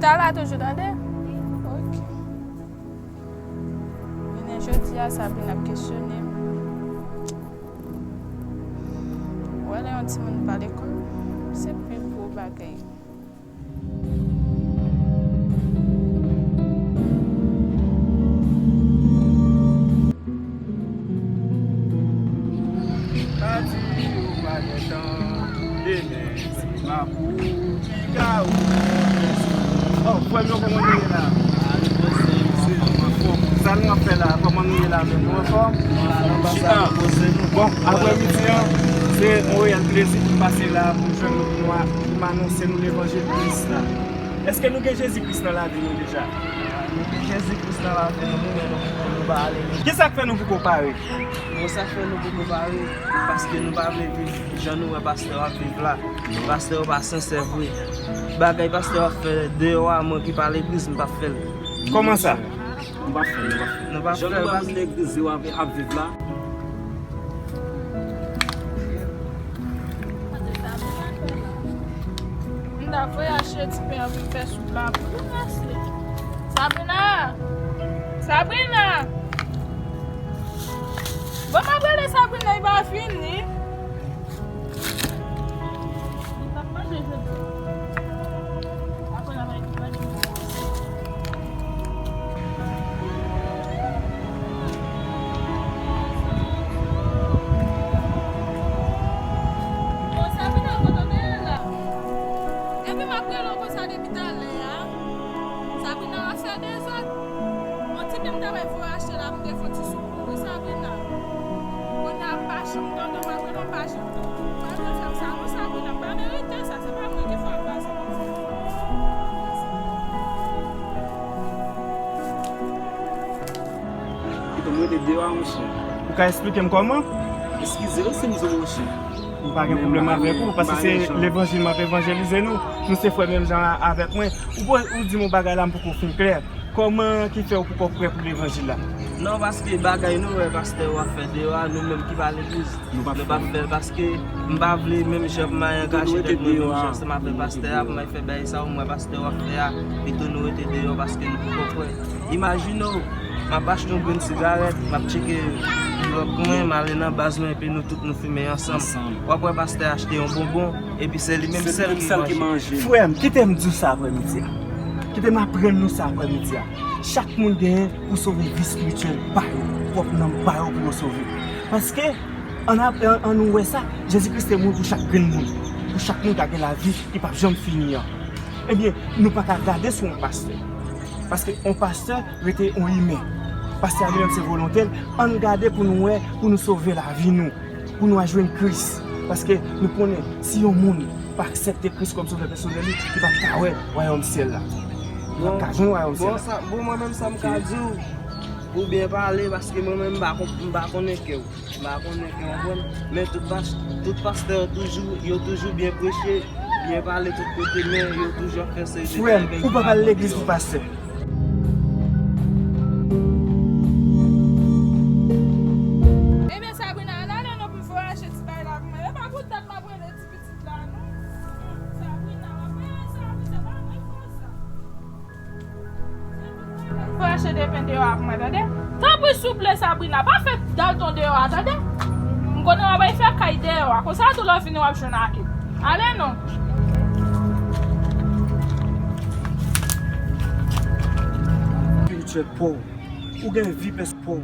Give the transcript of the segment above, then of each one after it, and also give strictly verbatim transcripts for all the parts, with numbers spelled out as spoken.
Tala toujou tande? Ok. Jounen jodi a, Sabrina ap kesyone m. Wè, lè yon timoun pa lekòl, se pi gwo bagay. Pa di ou pa gen tan, demen se pa pou ou, piga ou. Oh, frè m yo, kòman nou ye la? Sa nou ap fè la? Kòman nou ye la menm? Nou anfòm? Bon, aprè midi an, se yon reyèl plezi pou m pase la, pou m jwenn nou, pou nou a, pou m anonse nou levanjil Kris la. Èske nou gen Jezi Kris nan lavi nou deja? Nou gen Jezi Kris nan lavi nou, wi, men nou, nou pa ale legliz. Kisa k fè nou poko pare? Bon, sa k fè nou poko pare, paske nou pa vle viv jan nou wè pastè w ap viv la. Pastè w pa sensè vre. Bagay pastè w ap fè deyò a, mwen ki pa legliz, m p ap fè l. Kòman sa? Nou p ap fè l, nou p ap fè l. Nou p ap fè l, jan nou wè moun legliz yo ap, ap viv la. M ta voye achte ti pen an pou m fè soup la pou nou pase. Sabrina! Sabrina! Bon, m ap rele Sabrina, li pa vini. Li p ap manje jodi. Apre l ap al. Bon, Sabrina, kote w te ye la? Epi m ap rele w konsa depi talè a. Sabrina ap fè dezòd. Yon ti pen m ta bay voye achte la pou m te fè yon ti soup pou ou, wi, Sabrina. Kounye a m pa janm tande w, m ap rele w, m pa janm tande w. Pa vin fè m sa non, Sabrina, m pa merite sa. Se pa mwen ki fè w ap pase konsa. Kite m rete deyò a, monchè. Ou ka eksplike m kòman? Eskize wi si m di w monchè. M pa gen pwoblèm avèk ou, paske se levanjil m ap evanjelize nou. Nou se frè menm jan avèk mwen. Ou, ou di m yon bagay la m poko fin klè. Kòman ki fè w poko prè pou levanjil la? Non, paske bagay nou wè pastè yo ap fè deyò a, nou menm ki pa legliz, nou p ap fè l, paske m pa vle menm jan pou m al angaje tèt mwen menm jan ansanm avèk pastè a, pou m al fè bagay sa yo, m wè pastè yo ap fè a, pito nou rete deyò paske nou poko prè. Imajine w, m ap achte yon grenn sigarèt, m ap tcheke dwòg mwen, m ale nan baz mwen, epi nou tout nou fimen ansanm. W ap wè pastè a achte yon bonbon, epi se li menm sèl ki manje. Frè m, kite m di w sa aprè midi a. Kite m aprann nou sa aprè midi a. Chak moun genyen pou sove vi espirityèl pa yo, pwòp nanm pa yo pou yo sove. Paske, ann ap, ann, ann nou wè sa, Jezi Kris te mouri pou chak grenn moun, pou chak moun ka gen lavi ki p ap janm fini an. Ebyen, nou pa ka gade sou yon pastè. Paske yon pastè rete yon imen. Pastè a li menm se volonte l, ann gade pou nou wè, pou nou sove lavi nou. Pou nou al jwenn Kris. Paske nou konnen, si yon moun pa aksepte Kris kòm sovè pèsonèl li, li p ap ka wè wayòm syèl la. Li p ap ka jwenn wayòm syèl la. Bon, sa, bon, mwen menm sa m ka di w, ou byen pale, paske mwen menm m pa konn, m pa konnen kè w. M pa konnen kè w, konprann. Men tout pas-, tout pastè yo toujou, yo toujou byen preche, byen pale tout kote, men yo toujou ap fè seri de bagay ki pa bon deyò. Frè m, ou p ap al legliz pou pastè. Ebyen, Sabrina, ann ale non pou m voye achte ti bagay la pou mwen. E pa pou dat m ap rele ti pitit la, non. Sabrina, w ap fè sa, wi, se pa mwen k fè sa. Voye achte de pen deyò a pou mwen, tande? Tanpri, souple, Sabrina, pa fè dalton deyò a, tande? M konnen w ap al fè kay deyò a. Konsa tou lè w vini w ap jwenn ak li. Ale non. Spiritual power. Ou gen vi pèsonèl pa w.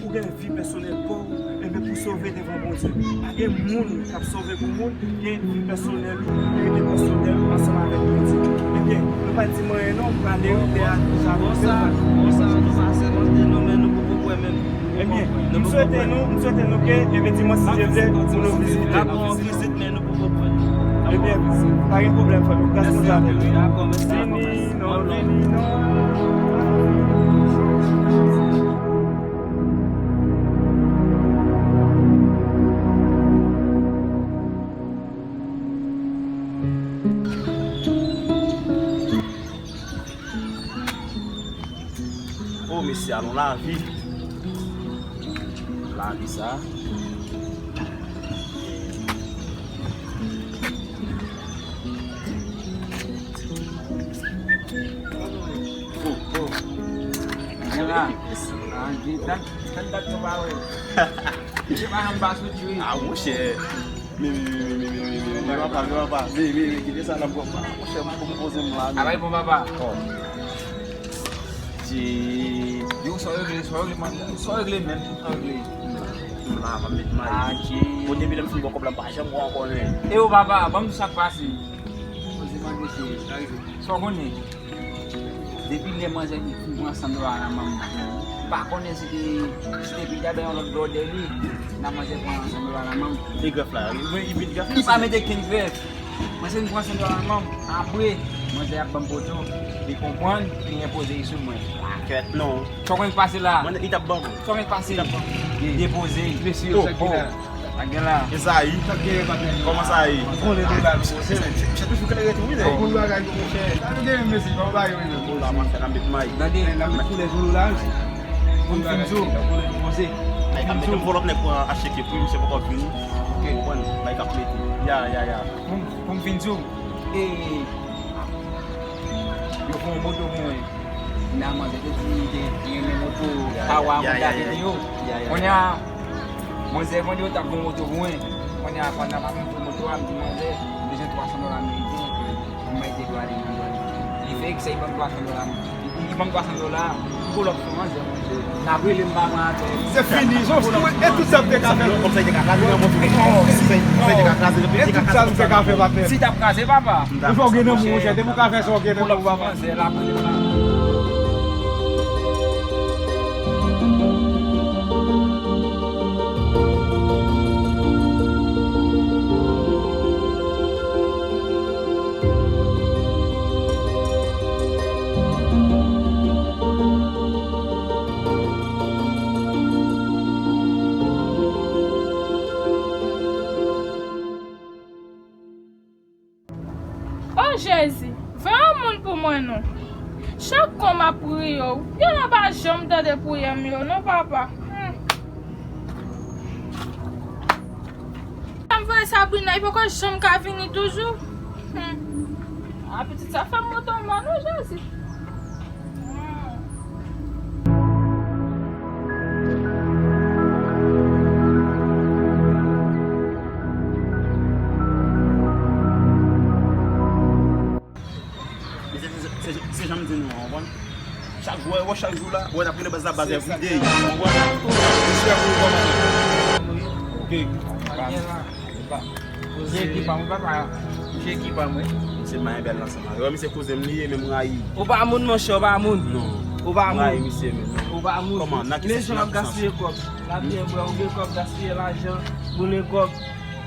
Ou gen vi pèsonèl pa w, enben pou sove devan Bondye. Pa gen moun k ap sove pou moun, gen vi pèsonèl ou, verite pèsonèl ou ansanm avèk Bondye. Ebyen, nou pa di m anyen non, m prale wi, lè a deja rive. Bon sa, bon sa, nou pa sèmante non, men nou poko kwè menm. Ebyen, m swete nou, m swete nou ke, ebyen, dimanch si Dye vle, pou nou vizite. N ap ba w vizit, men nou poko kwè. Ebyen, pa gen pwoblèm, frè m, gras konsa. Dakò, mèsi. Vini non, vini non. Oh, mesye, alon lavi. Lavi sa. Gen la. Ah, gen dat, gen dat nou pa wè. Misye pa janm pa soti, wi. Ah, monchè. Men, men, men, papa, men, papa. Men, men, men, kite sa la, papa. Monchè, m pou m poze m la, men. Travay bon, papa. Oh. Ti. Yo, sa w regle, sa w regle, man. Sa w regle menm, sa w regle. M la, pa met may. Ah, ti. Bon, depi lè m fin bò kòb la, m pa janm wè ankò, men. E yo, papa, ban m di sa k pase. Poze mande, cheri, sa rive. Sa w konnen? Depi lè manzè fin pran san dola nan men m nan, m pa konnen si te, si te pita bay yon lòt blòdè li, nan manzè pran san dola nan men m. E grèf la, li, li met grèf la. Li pa mete kenn grèf. Manzè fin pran san dola nan men m. Apre, manzè ap ban m poto. Li konprann, li enpoze li sou mwen. Pakèt non. Sa w konnen k pase la? Mwen, li t ap ban m. Sa w konnen k pase? Li t ap ban m. Depoze. Mesye yo, sa ki la? Sa gen la? Ezayi. Sa gen, patnè? Kòman sa ye? Konnen nou la, nou, monchè. Se, se, se toujou klere tou, wi, nèg. Bon bagay, monchè. Sa nou gen, mesye, bon bagay, wi, mesye. Bon, la, mwen fè la met may. Tande, la met koulè sou nou la, wi. Bon bagay, sa konnen nou poze. Ay, ka mete m fò lòt nèg pou achte kèk, wi, misye poko vini. Ok. Ou konprann? Bay k ap mete. Ya, ya, ya. Pou m, pou m fin di w, e, yo fè yon moto pou mwen. Finalman, se te di li te, te renmen moto, ya, kawa, ya, moto ya, avè ya, li yo. Ya, ya, kounye a, manzè vande yo t ap fè yon moto pou mwen. Kounye a, pandan m ap monte moto a, m di manzè, m bezwen twa san dola ameriken. Kòman li te dwe ale nan dwàn? Li fè eksè, li ban m twa san dola ameriken. Li ban m twa san dola, pou lòt fè manzè, monchè. N ap rele m pa pran apèl. Se fini, se fini. E tout sa m te ka fè. Kòmsa li te ka kraze nan mòso. E tout sa m te ka fè, patnè. Si t ap kraze, papa. Ou fè w gen nan mou, monchè. Depi w ka fè sa w gen nan mou, papa. Pou lòt fè manzè, l ap rele m pa. O Jezi, voye yon moun pou mwen non. Chak kou m ap priye w, yo nan pa janm tande priyè m yo non, papa. Hmm. Sa m voye Sabrina, li poko janm ka vini toujou. Hmm. A, pitit sa fè m moto mal, non, Jezi. Hmm. Men se, se, se, se jan m di nou an, w konprann? Chak jou, w wè, chak jou la, w wè n ap rele baz la, baz everyday, w konprann? Ok. Misye ekip pa m, papa. Misye ekip pa m, wi. Misye mayen bèl ansanm avè w. Misye kouzen m li ye, men m rayi. Ou pa moun, monchè, ou pa moun. Non. Ou pa moun. M rayi misye, men. Ou pa moun. Kòman? Nan ki sans? Men jan l ap gaspiye kòb. L ap byen bwè, ou gen kòb, gaspiye lajan, boule kòb.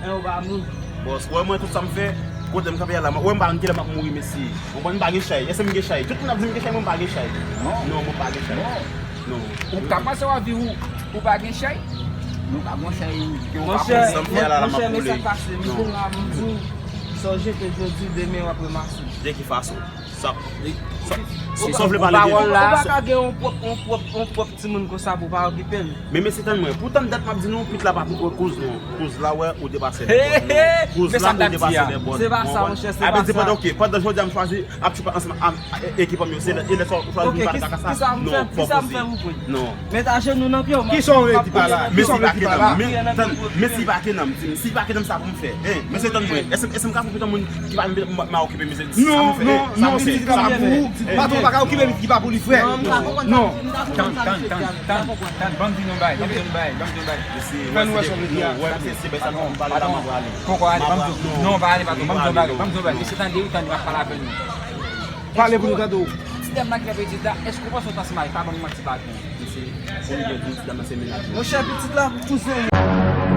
En, ou pa moun. Bòs, ou wè mwen tout sa m fè, kote m kanpe a la, ou wè m pa konn kilè m ap mouri, mesye. Ou konprann, m pa gen chay. Èske m gen chay? Tout moun ap di m gen chay, mwen m pa gen chay. Non. Non, mwen pa gen chay. Non. Non. Ou ka panse w ap viv ou, ou pa gen chay? Nou pa gen chay, ke ou pa pran. Monchè, monchè, men sa k pase, m te la, m di w, sa w jete jodi, demen w ap ranmase. De ki fason? Sa, sa, sa w vle pale de li? Ou pa ka gen yon pwòp, yon pwòp, yon pwòp timoun konsa pou w pa okipe l. Men mesye, tann mwen, pou tann dat m ap di nou, pitit la pa pou kouz non. Kouz la, wè, ou depase lè bòn. Kouz la, ou depase lè bòn. Se pa sa, monchè, se pa sa. A vle di, pandan, ok, pandan jodi a m chwazi ap tchoupa ansanm ak, e, ekip an m yo, se lè, e lè sa w chwazi vin pale kaka sa? Non, fò poze. Non. Met ajenou nan pye w. Kisa w vle di pa la? Kisa w vle di pa la? Men si pa ke nan m, men, tann, men si pa ke nan m, si pa ke nan m, sa pou m fè. Hein, men se tann mwen. Èske, èske m ka fè pitit an moun ki pa m, m, m a okipe, men se sa pou m fè? Non, non, non, pitit la pa pou ou. Patwon pa ka okipe pitit ki pa pou li, frè. Non. Tann, tann, tann, tann, tann, ban m di nou bay, ban m di nou bay, ban m di nou bay. Fè nou wè sa w vle di a. Wè, se, se, se, sa m pale la, m ap prale. Poko ale, ban m di, non, pa ale, patwon, ban m di nou bay, ban m di nou bay. Mesye, tande, ou tande, m ap pale avè nou. Pale pou nou tande w. Ti dam nan ki fè pitit la, èske w panse w ta se mari? Pa ban m manti, patwon. Mesye, pou m gen di ti dam nan se mennaj mwen. Monchè, pitit la, tou se ou.